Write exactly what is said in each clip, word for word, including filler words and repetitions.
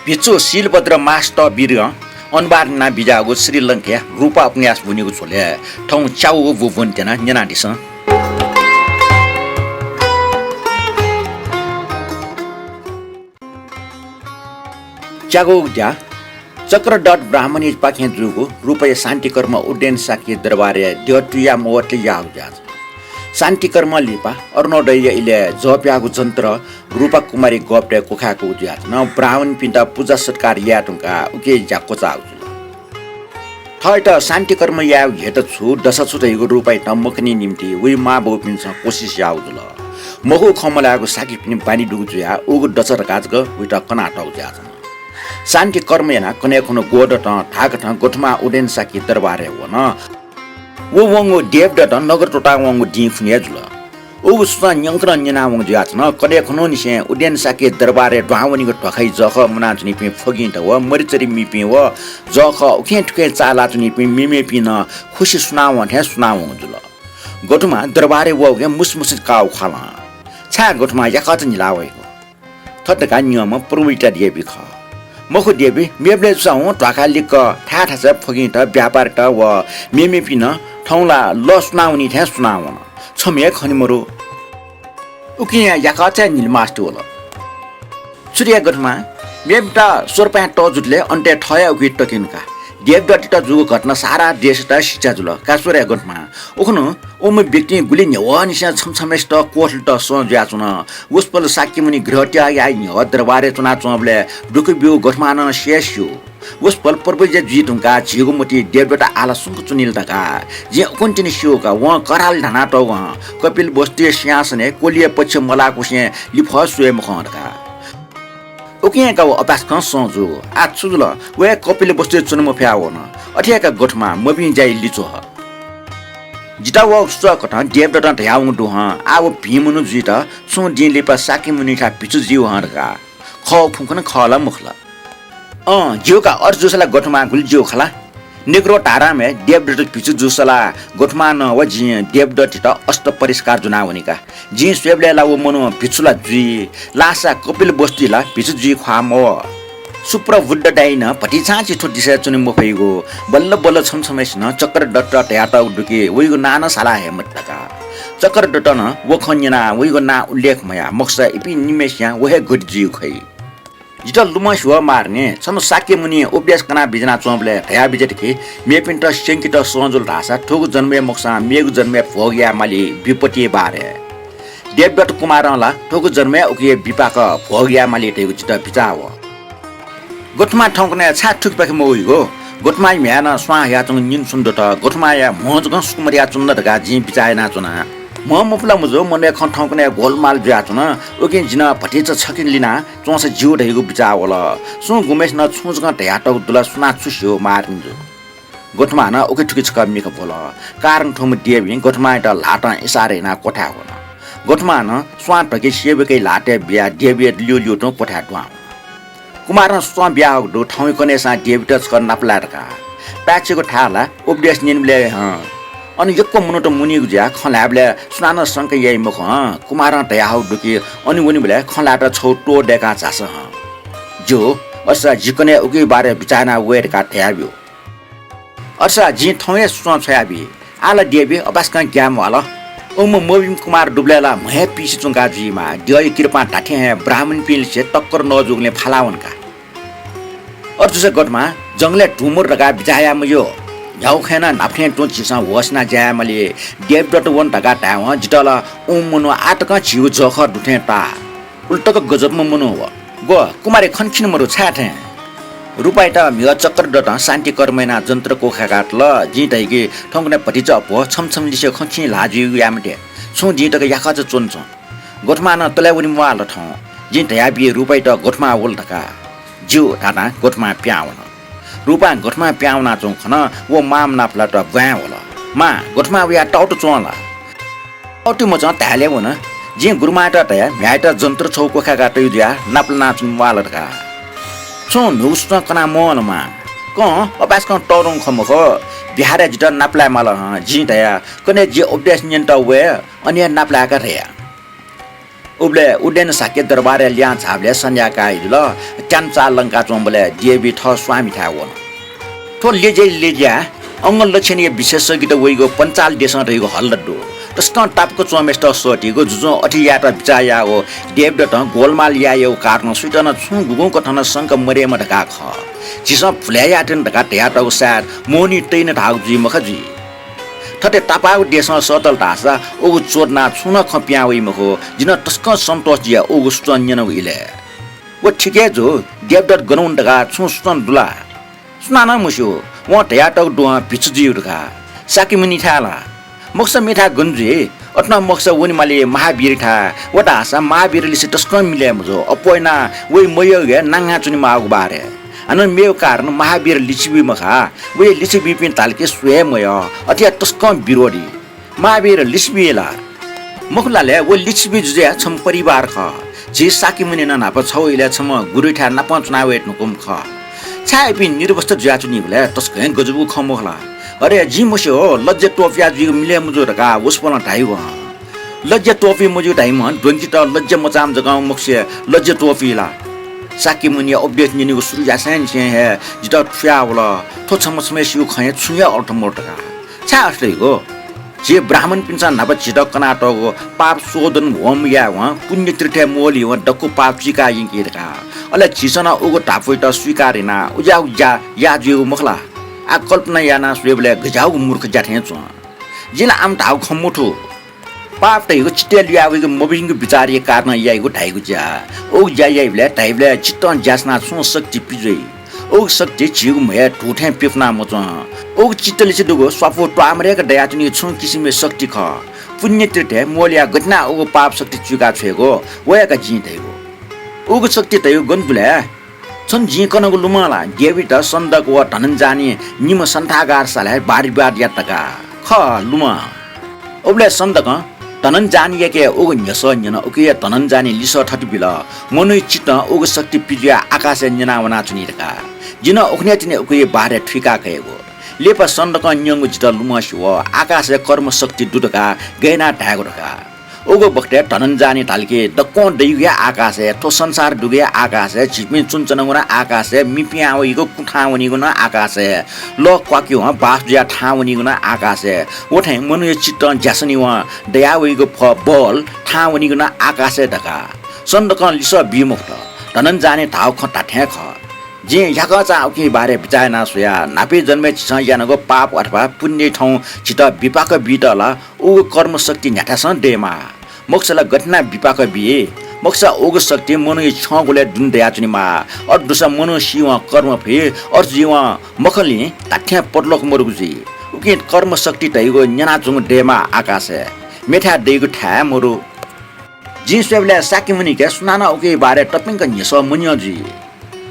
भिक्षु शीलभद्र मास्टर वीरं अनुवाद याना बिज्याःगु श्रीलंकाया रूपा उपन्यास ब्वनीगु झ्वलय् थौं च्यागूगु ब्व ब्वने त्यना, न्यनादिसँ। च्यागूगु ज्या। चक्रडट्ट ब्राह्मणीपाखें जूगु रूपाया शान्तिकर्म उदेन शाक्य दरबारय् द्यः तुयाः मवतले याःगु ज्या। शान्तिकर्म लिपा अरुणोदयया इलय् जप याःगु जन्तर रूपा कुमारी गःपतय् क्वखाय्कूगु जुयाच्वन। ब्राह्मणपिन्त पुजा सत्कार याये धुंकाः उकिया ज्या क्वचाःगु जुल। थःत शान्तिकर्म यायेगु हेतु छु, दशा छु धइगु रूपायात मखने निंतिं वइ मांबौपिन्सं कोसिस याःगु जुल। मखु खँ मल्हायेगु शाक्यपिनि बानी दुगु जुयाः उगु दशा धकाः जक वइत कनातःगु जुयाच्वन। शान्तिकर्म यानाः कन्हय् खुन्हु ग्वदतं धाःकथं गथुमां उदेन शाक्य दरबारय् वन। व वंगु देवदत्त नगर त्वःताः वंगु दिं खुन्हु हे जुल। उगु सुचं न्यंकनं न्यनावंगु जुयाच्वन। कन्हय् खुन्हुनिसें उदेन शाक्य दरबारय् दुहां वनीगु ध्वाखाय् जःखः मुनाच्वनीपिं फ्वगिंत व मरिचरी मीपिं व जःखः उखें थुखें चाःलाच्वनीपिं मेमेपिं नं खुसि सुनावं थें सुनावंगु जुल। गथुमां दरबारय् वःगुलिं मुसमुसित काः ख्वालं। छाय् गथुमां याकःचा न्हिला वइगु? थथे धकाः न्यंम्ह प्रभुयात देवी खः। मखु देवी, मेबलय् जूसा हुँ ध्वाखाय् लिक्क थाय् थासय् फ्वगिंत, व्यापारीत व मेमेपिं नं थौं ला लः सुनावनी थें सुनावन। छम्ह हे खने मरु। उकिं याकःचा न्हिले मास्ति वल। छु धया गथुमां, मेपिन्त स्वरपाँय् तःजुतले अन्तय् थः हे उकी तकेनु का। देवदत्तयात जूगु घटना सारा देशयात सिचा जुल। का स्व रे गथुमां, उखुन्हु उम्ह व्यक्तिं गुलि न्ह्यवंनिसें छम्ह छम्हय्सित क्वथलेत सं जुयाच्वन। वसपोल शाक्यमुनि गृह त्याग याये न्ह्यः दरबारय् च्वनाच्वंबलय् दुःख ब्यूगु गथुमां नं स्यू। वसपोल प्रव्रज्या जुइ धुंकाः झीगु मतिइ देवदत्त आः ला सुंक च्वनिल धकाः जिं उखुन्हु तिनि स्यू का। वं कराले धानातःगु हं, कपिलवस्तुया सिंहासनय् कोलिया पक्ष मलाःकुसें लिफः स्वये मखं धकाः। उकिं का व अपाय्सकं सं जूगु। आः छु जुल? व हे कपिलवस्तुय् च्वने मफयावन। अथे हे का गथुमां मभिं ज्याइ लिच्वः। जितः व सुचःकथं देवदत्तं धयावंगु दु हं, आः व भिं मनू जुइत छुं दिं लिपा शाक्यमुनिथाय् भिक्षु जुइ हं धकाः। खः फुंकन खः ला मखु ला? अँ, ज्यू का, अथे जूसा ला गथुमां गुलि ज्यू खला। नेग्रो धारामय् देवदत्त भिक्षु जूसा ला गथुमां नं व जिं देवदत्तयात अष्ट परिष्कार ज्वनावनी का। जिं स्वयेबलय् ला व मनू भिक्षु ला जुइ, लासा कपिलवस्तुइ ला भिक्षु जुइ ख्वाः मवः। सुप्रबुद्ध दाइनं भतिचां छि थ्व दिसाय् च्वने मफइगु, बल्ल बल्ल छम्ह छम्हय्सिनं चक्रदत्त धयातःगु दु कि वइगु नां नं साला हये मते धकाः। चक्रदत्तं व खँ न्यनाः वइगु नां उल्लेख मयाः, मखुसा इपिं निम्हय्सियां व हे गति जुइगु खइ। जितः लुमंसे वः महारानी, छम्ह शाक्यमुनिं उपदेश कना बिज्यानाच्वंबलय् धया बिज्यात कि मेपिन्त स्यंकेत सं जुल धाःसा थुगु जन्मय् मखुसां मेगु जन्मय् भोग याये माली विपत्तिया बारे। देवदत्त कुमारं ला थुगु जन्मय् उकिया बिपाक भोग याये माली धइगु जितः बिचाः वः। गथुमां थौंकन्हय् छाय् थुकिपाखे मवइगु? गथुमांया म्ह्याय् नं स्वां हयाच्वंगु निन्हु छुं दत। गथुमांया म्ह जकं सुकुमरी याच्वन ला धकाः जिं बिचाः यानाच्वना। म्ह मफु ला मजू, मनूया खँ थौंकन्हय् गोलमाल जुयाच्वन। उकिं जिं नं भतिचा छखे लिना च्वंसा ज्यू धइगु बिचाः वल। सुं गुम्हय्सिनं छुं जकं धयातःगु दु ला सुनां छु स्यू महारानीजु। गथुमां नं उखे थुखे छकः मिखा ब्वल। कारण थूम्ह देवीं गथुमांयात ल्हातं इसारा यानाः क्वथाय् वन। गथुमां नं स्वां धके सेवकया ल्हातय् बियाः देवीयात ल्यूल्यू तुं क्वथाय् दुहां वन। कुमारं सुचं बियाहःगु दु, थौंया कन्हय्सां देवीत छकः नापलाये धकाः। पाय्‌छिगु थाय् ला उपदेश न्यनेबलय् हं। अन यक्व मनूत मुनीगु जुयाः खँ ल्हायेबलय् सुनानं शंका याइ मखु हं। कुमारं धयाहःगु दु कि अन वनेबलय् खँ ल्हायेत छगू त्वः दय्‌काः झासँ हं। ज्यू, अथेसा जि कन्हय् उकिया बारे बिचाः यानाः वये धकाः धयाब्यु। अथेसा जिं थौं हे सुचं छ्वयाबी। आः ला देवी अपाय्‌सकं ग्याये म्वाल। उम्ह मभिंम्ह कुमार दुबलय् ला म्ह हे पिसे च्वंका जुइमाः। द्यःया किर्पां धात्थें हे ब्राह्मणपिंलिसे तक्कर नजूगुलिं फालावन का। अथे जूसा गथुमां, जंगलय् धुं मदु धकाः बिचाः याये मज्यू। न्ह्यागु खँय् नं न्हापा थें तुं झीसं होश यानाः ज्या याये माली। देवदत्त वन धकाः धायेवं जितः ला उम्ह मनू आः तकं झीगु जःखः दु थें ताः। उलि तक गजबम्ह मनू व। ग्व, कुमारी खँ खिने मरु, छाय् थें? रूपायात म्हिगः चक्रदत्तं शान्तिकर्म यानाः जन्तर क्वखाय्कातल। जिं धाइ कि थौंकन्हय् भतिचा अप्वः, छम्ह छम्हलिसे खँ खिं ल्हाः जुइगु याये मते। छुं दिं तक याकःचा च्वनाच्वँ। गथुमां नं तलाय् वने म्वाःल थौं। जिं धयाबी रूपायात गथुमां वल धकाः। ज्यू धाधां गथुमां पिहां वन। रूपां गथुमां पिहां वनाच्वंगु खन। व मांम्ह नापलात ब्वाँय् वल। मां, गथुमां वयाः ताउत च्वं ला? ताउति मचां धाय्‌लय् वन। जिं गुरुमांयात धया, म्ह्याय्‌यात जन्तर छगू क्वखाय्‌का तइ जुयाः नापलानाच्वने म्वाःल धकाः। छुं न्हूगु सुचं कना मवल मां। कं, अपाय्‌सकं तःधंगु खँ मखु। बिहारय् जितः नापलाये माल हं। जिं धया, कन्हय् जि उपदेश न्यनेत वये, अन हे नापलायेका धया। उबलय् उदेन शाक्य दरबारय् लिहां झाःबलय् सन्ध्याकाः जुल। त्यानचाः लंका च्वंबलय् देवी थः स्वामीथाय् वन। थ्व लज्याइ लज्याः अंगलक्षणया विशेषज्ञत वइगु पञ्चाल देशं धइगु हल्ला दु। तसकं तापाक च्वंम्हय्सित सःतीगु जुजुं अथे यायेत बिचाः याःगु देवदत्तं गोलमाल यायेगु कारणं सुइत नं छुं गुगुं कथं नं शंका मदयेमा धकाः खः। झीसं भुलाय् यायेत्यन धकाः धयातःगु सायद मोहनी तइन धाःगु जुइ मखा जुइ। थथे तापाःगु देशं सःतल धाःसा उगु चोदनाः छुं नं खँ पिहां वइ मखु। जि नं तसकं सन्तोष जुया उगु सूचना न्यनागु इलय्। व ठीक हे जू, देवदत्त गन वन धकाः छुं सूचना दु ला? सुनानं मस्यू, वं धयातःगु दुहां भिक्षा जुइगु धकाः। शाक्यमुनिथाय् ला? मखुसा मेथाय् गन जुइ? अथे नं मखुसा वनेमाली महावीरथाय्। व धाःसा महावीरलिसे तसकं मिलय् मजू। अप्वः यानाः वइ मयःगु हे नांघां च्वनेमाःगु बारे। हानं मेगु कारण महावीर लिच्छवि मखा। वया लिच्छविपिं धाल कि स्वये मयः। अथे याः तसकं विरोधी। महावीर लिच्छवि ला? मखु ला ले, व लिच्छवि जुजुया छम्ह परिवार खः। झी शाक्यमुनि नं न्हापा छगू इलय् छम्ह गुरुथाय् नापं च्वना वये धुंकूम्ह खः। छाय् इपिं निरुवस्त्र जुयाच्वनीबलय् तसकं हे गजबगु खँ मखु ला? अरे, जिं मस्यू हो, लज्या त्वपुया जुइगु मिलय् मजू धकाः वसपोलं धाइगु हं। लज्या त्वपुइ मज्यू धाइम्ह द्वंकित लज्या मचाःम्ह जकं मखुसे लज्या त्वपुइ ला? शाक्यमुनिया उपदेश न्यनेगु सुरु यासेंनिसें हे जितः थुयावल। थ्व छम्ह छम्हय्सिगु खँय् छुं हे अर्थ मदु धकाः। छाय् अथे धइगु? झी ब्राह्मणपिन्सं न्हापा झीत कनातःगु पाप शोधन होम यायेवं पुण्यतीर्थय् म्वःल्हिवं दक्व पाप चुइका यंकी धकाः। अले झीसं नं उगु धापूयात स्वीकार यानाः उज्याःगु ज्या याः जुइगु मखु ला? आः कल्पना यानाः स्वयेबलय् गज्याःगु मूर्ख ज्या थें च्वं। जिं ला आम धाःगु खँ मथू। पाप धइगु चित्तय् लुया वइगु मभिंगु विचारया कारणं याइगु धाइगु ज्या। उगु ज्या याइबलय् धाइबलय् चित्तं ज्यासनाः छुं शक्ति पिज्वइ। उगु शक्ति झीगु म्हय् धू थें पिफुना मच्वं। उगु चित्तलिसे दुगु स्वापू त्वाःमदय्क दयाच्वनीगु छुं किसिमया शक्ति खः। पुण्यतीर्थय् म्वःल्हियाः गथे यानाः उगु पाप शक्ति चुइका छ्वयेगु, व हे का जिं धइगु। उगु शक्ति धइगु गन दु ले? छन्त जिं कनागु लुमं ला? देवीत सन्दक व धनञ्जानी निम्ह सन्थागार सालय् वादविवाद यात धकाः। खः, लुमं। उबलय् सन्दकं धनञ्जानीयाके उगु न्ह्यसः न्यन। उकिया धनञ्जानी लिसः थथे बिल, मनूया चित्तं उगु शक्ति पिज्वयाः आकाशय् न्यना वनाच्वनी धकाः। जिं नं उखुन्हु तिनि उकिया बारे थुइका कयागु। लिपा सन्दकं न्यंगु जितः लुमं स्यू, आकाशय् कर्म शक्ति दु धकाः गय् यानाः धायेगु धकाः। उगु बखतय् धनञ्जानी धाल कि दक्वं दइगु हे आकाशय्, थ्व संसार दुगु हे आकाशय्, झीपिं च्वनाच्वनागु नं आकाशय्, मि पिहां वइगु, कुँ थाहां वनीगु नं आकाशय्, लः क्वाकिवं बास जुयाः थाहां वनीगु नं आकाशय्, व थें मनूया चित्तं ज्यासनिवं दया वइगु फः बल थाहां वनीगु नं आकाशय् धकाः। सन्दकं लिसः बी मफुत। धनञ्जानी धाःगु खँ धात्थें खः। जिं याकःचां उकिया बारे बिचाः याना स्वया। न्हापाया जन्मय् झीसं यानागु पाप अथवा पुण्यया थौं झीत बिपाक बीत ला उगु कर्म शक्ति न्ह्याथासं दयेमाः। मखुसा ला गथे यानाः बिपाक बी? मखुसा उगु शक्ति मनूया छ्यंगुलय् दुने दयाच्वनेमाः। अथे दुसा मनू सीवं कर्म फइ, अथे जुइवं मखंलि धात्थें परलोक मदुगु जुइ। उकिं कर्म शक्ति धइगु न्यनाच्वंगु दयेमाः आकाशय्, मेथाय् दइगु थाय् मदु। जिं स्वयेबलय् शाक्यमुनिके सुनानं उकिया बारे तप्यंक न्ह्यसः मन्यं जुइ।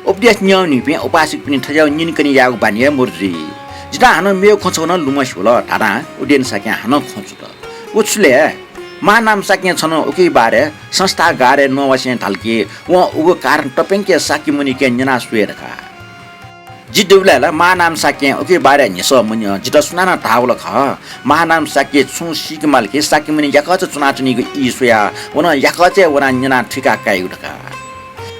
उपदेश न्यंनिपिं उपासकपिनि थज्याःगु न्यनेकने यायेगु बानी हे मदु जुइ। जितः हानं मेगु खँ छगू नं लुमं स्यूल धाधां उदेन शाक्यं हानं खँ छुत। व छु ले? महानाम शाक्यं छन्हु उकिया बारे संस्थागारय् नवासें धाल कि वं उगु कारण तप्यंक शाक्यमुनिके न्यना स्वये धकाः। जि दुबलय् ला महानाम शाक्यं उकिया बारे न्ह्यसः मन्यं, जितः सुनानं धाःगु ला खः। महानाम शाक्यं छुं सीके माल कि शाक्यमुनि याकःचा च्वनाच्वनीगु ई स्वयाः व नं याकःचाय् वनाः न्यनाः थुइका काइगु धकाः।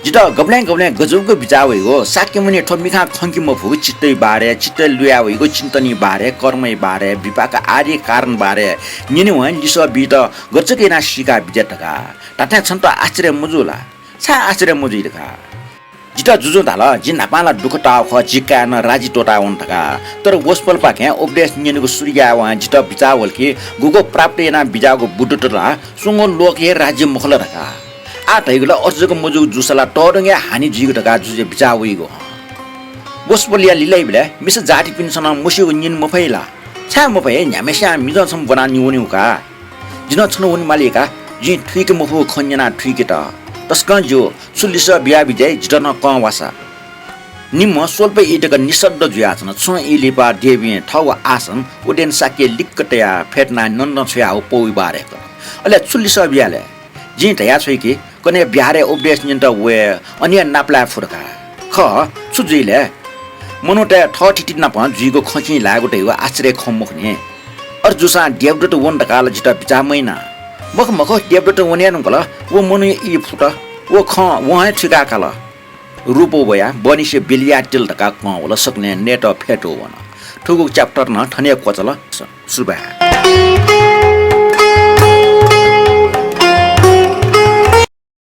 जितः गबलें गबलें गजबगु बिचाः वइगु, शाक्यमुनिं थ्व मिखां खंके मफुगु चित्तया बारे, चित्तय् लुया वइगु चिन्तनया बारे, कर्मया बारे, विपाक आदि कारण बारे न्यनेवं लिसः बीत गच्चक यानाः सीका बिज्यात धकाः। धात्थें छन्त आश्चर्य मजू ला? छाय् आश्चर्य मजुइ धकाः। जितः जुजुं धाल, जि न्हापां ला दुःख ताःगु खः, जि काय् नं राज्य त्वःताः वन धकाः। तर वसपोलपाखें उपदेश न्यनेगु सुरु यायेवं जितः बिचाः वल कि गुगु प्राप्त यानाः बिज्याःगु बुद्धत ला स्वंगू लोकया राज्य मखु ला धकाः। आः धइगु ला अथे जक मजूगु जूसा ला तःधंगु हे हानि जुइगु धकाः जुजुया बिचाः वइगु हं। वसपोलया लिलाइबलय् मिसा जातिपिन्सं नं मस्यूगु न्यने मफइ ला? छाय् मफइ? न्ह्याम्हस्यां मिजं छम्ह ब्वनाः न्यं वनेगु का। जि नं छन्हु वनेमाली का, जिं थुइके मफुगु खँ न्यनाः थुइकेत। तसकं ज्यू, छु लिसः बियाबी दइ, जितः नं कं वासा। निम्ह स्वल्प ई तक निशब्द जुयाच्वन। छुं ई लिपा देवीं थःगु आसन उदेन शाक्यया लिक्क तयाः फ्यतुनाः नन्दं छ्वयाः व पौया बारे कन। अले छु लिसः बिया ले? जिं धया छ्वइ कि कन्हय् बिहारय् उपदेश न्यनेत वये, अन हे नापलाये फु धकाः। खः, छु जुइ ले? मनूतय् थःथिति नाप जुइगु खँ चिं ल्हायेगु धइगु आश्चर्य खँ मखु नि। अथे जूसां देवदूत वन धकाः ला जितः बिचाः मयाना। मखु मखु, देवदत्त वने धुंकल, व मनूया ई फुत, व खँ वं हे थुइका काल। रूपं वयाः बहनिसे बिलियाः तिल धकाः कं वल, सकलें नयेत फ्यतू वन। थुगु chapter नं थन हे क्वचाल। सुभाय्।